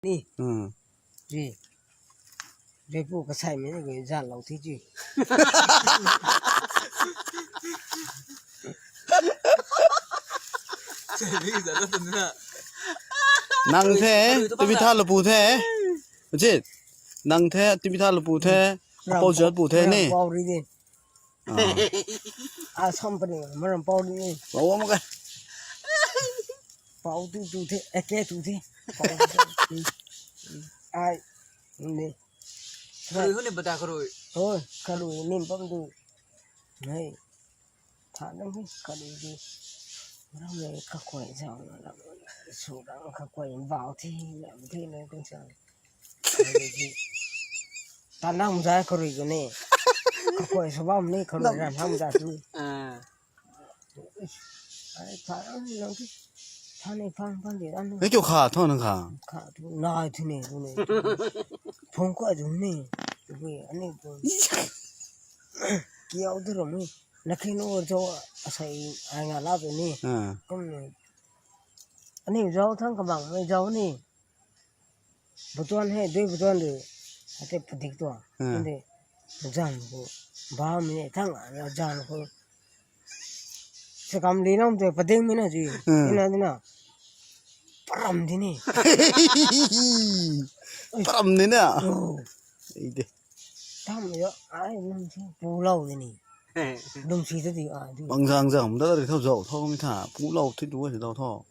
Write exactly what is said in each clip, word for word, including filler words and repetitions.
Ni. Hmm. Ji. Repu kasai mei ni zan lou thi ji. Nang the, tumi tha lapu the. Ji. Nang the, tumi tha lapu the. Apou zat pu the ni. Pau ri di. Ah. A sam pani, maram pau ri di. Pau ma ka. Pau tu tu the, eke tu the. Pau tu tu. Ai, ni. Kharui hu ni bata kharui. Oi, kharui nim pam tu. Nei. Tha nang hi kharui di. Ram le kakoi zau na ram. Su ram kakoi bau thi, ram thi na kun sa. Kharui di. Tanam zai kharui ko ni. Kakoi sabam ni kharui ram ham za tu. Ah. Ai, pha, ai, nang ti. Pha ni, pha, pha ni, an. Hei kiu kha tho nang kha. Kha tu, nai tu ni, tu ni. Phung ko tu ni. Tu ni, ani tu. Kiau tu rom ni. Na khin o jo, asai, ai nga la tu ni. Ah. Kum ni. Ani jo thang kabang, ni jo ni. Butuan he, dui butuan de. Ate padik tua. Hmm. Ande, zan ko. Ba mi ne, thang, a, zan ko. Sakam di nam te, padik mi na ji. Hmm. Dina, dina. Param di ni. Param di na. Oh. Ei de. Tam yo, ai, nam si, pu lau di ni. Lum si ta di, ai, di. Bang zang zang, da ri thau zau, thau mi tha. Pu lau thi du, si dau thau.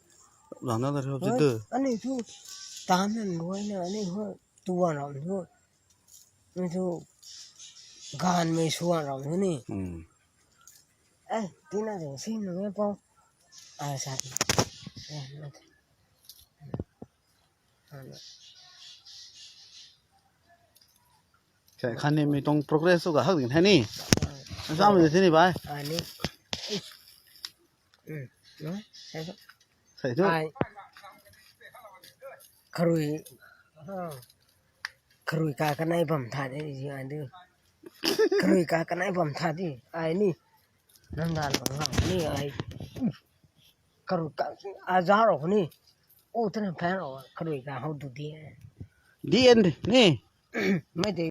Zang na ta ri thau thi de. Ani thu, tan nan luai na, ani ho, tuan ram thu. Ani thu, gan mei suan ram thu ni. Hmm. Eh, tina zang si na nge pau. Ai, sa. Eh, na. Ana. Kha, khan ni mi tuang progress tu kahak ding the ni. Ai. Sa mi the ni bai. Ai ni. Hmm. No? Sai tu. Sai tu. Ai. Kharui. Ah. Kharui ka kanei bam tha de ji ai du. Kharui ka kanei bam tha di. Ai ni. Nang dan bam ha ni ai. Kharui ka a za ro ni. O tana phan ro kharui ka hou du di. The end ni. Mei de.